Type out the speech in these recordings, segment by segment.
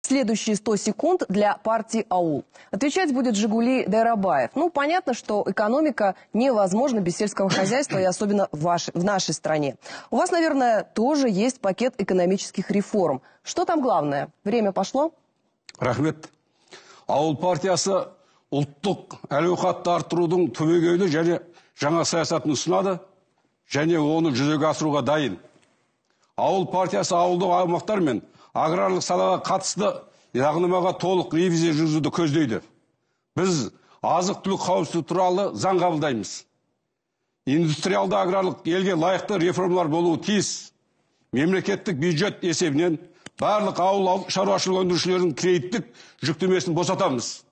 Следующие 100 секунд для партии «Аул». Отвечать будет Жигули Дайрабаев. Ну, понятно, что экономика невозможна без сельского хозяйства, и особенно в нашей стране. У вас, наверное, тоже есть пакет экономических реформ. Что там главное? Время пошло? Рахмет. Ауыл партиясы ұлттық әл-ауқатты арттырудың түбегейлі және жаңа саясатын ұсынады және оны жүзеге асыруға дайын. Ауыл партиясы ауылдық аумақтар мен аграрлық салаға қатысты заңнамаға толық ревизия жүргізуді көздейді. Біз азық-түлік қауіпсіздігі туралы заң қабылдаймыз. Индустриалды аграрлық елге лайықты реформалар болуы тиіс. Мемлекеттік бюджет есебінен барлық ауыл шаруашылық өндірушілерінің кредиттік жүктемесін босатамыз.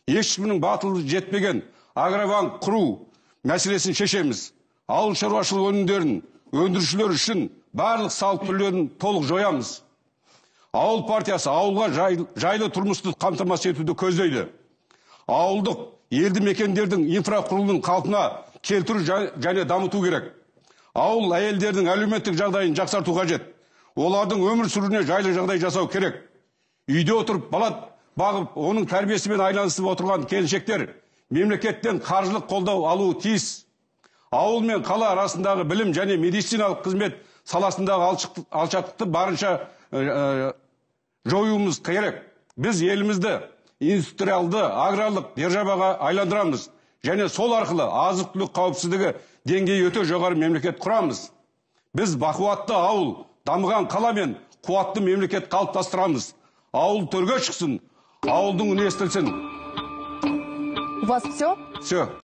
Ешкімнің батылы жетпеген агробанк құру мәселесін шешеміз. Ауыл шаруашылық өнімдерін өндірушілер үшін барлық салық түрлерін толық жоямыз. Ауыл партиясы ауылға жайлы тұрмысты қамтамасыз етуді көздейді. Ауылдық елді мекендердің инфрақұрылымын қалпына келтіру және дамыту керек. Ауыл әйелдердің әлеуметтік жағдайын жақсарту қажет. Олардың өмір сүруіне жайлы жағдай жасау керек. Үйде отырып бала бағып, оның тәрбиесімен айналысып отырған келіншектер мемлекеттен қаржылық қолдау алуы тиіс. Ауыл мен қала арасындағы білім және медициналық қызмет саласындағы алшақтықты барынша жоюымыз керек. Біз елімізді индустриалды аграрлық державаға айландырамыз және сол арқылы азық-түлік қауіпсіздігі деңгейі өте жоғары мемлекет құрамыз. Біз бақуатты ауыл, дамыған қала мен қуатты мемлекет қалыптастырамыз. Ауыл төрге шықсын, ауылдың үні естілсін. У вас все? Все.